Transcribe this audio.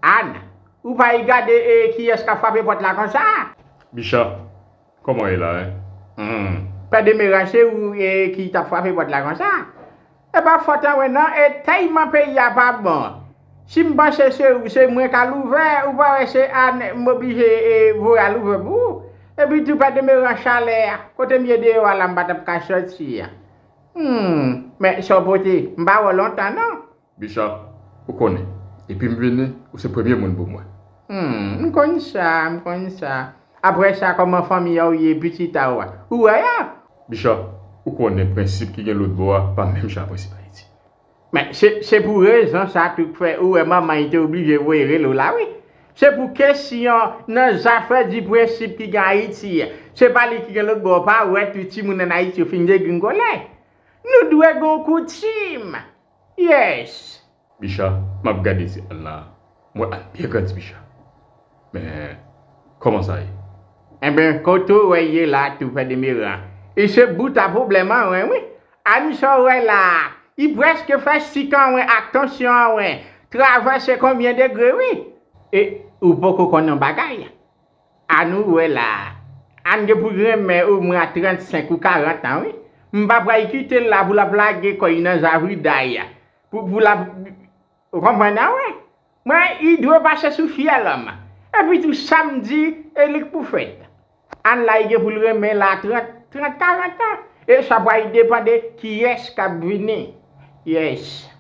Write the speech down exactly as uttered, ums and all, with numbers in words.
Ann, ou pa regade e kiyès k ap frape pòt la konsa? Bicha, kòman w ye la, en? Hmm. Pè Demeran, se ou e ki t ap frape pòt la konsa? E pa fòt an mwen non, e tèlman peyi a pa bon. Si m panse se ou, se mwen k al ouvè, ou pa wè se Ann m oblije e voye al ouvè pou ou. Epi tou Pè Demeran, chalè a, kote m ye deyò a la m pa t ap ka sòti a. Hmm, men sa w pote, m pa wè w lontan non. Bicha, ou konnen, depi m vini, ou se premye moun pou mwen. Hmm, m konn sa, m konn sa. Apre sa, kòman fanmi a w ye, pitit a w a? Ou wè a? Bicha, ou konnen prensip ki gen lòt bò a pa menm jan ak prensip Ayiti. Men se, se pou rezon sa tou k fè ou wè manman li te oblije voye rele w la wi. Se pou kesyon nan zafè di prensip ki gen Ayiti a. Se pa li ki gen lòt bò, pa wè tout timoun ann Ayiti yo fin degringole. Nou dwe gen yon koutim. Yes. Bicha, m ap gade ti Ann la. M wè Ann byen grandi, Bicha. Men, kòman sa ye? Enben, kote w wè l ye la tou, Pè Demeran? E se bout a pwoblèm an, wi, wi. Ann sa w wè la a, li prèske fè sik an wen ak tansyon an wen travèse konbyen degre, wi. E ou poko konn yon bagay? Ann ou wè la a, Ann gen pou l renmen omwen a trannsenk ou karant an, wi. M pa pral kite l la pou l ap lage kò l nan zavriday a. Pou, pou l ap, ou konprann an, wi? Mwen, li dwe pase sou fyèl an. Epi tou, sa m di, e li k pou fèt. Ann la, li gen pou l renmen la trant, trant, karant an. E sa pral depann de kiyès k ap vini. Yes.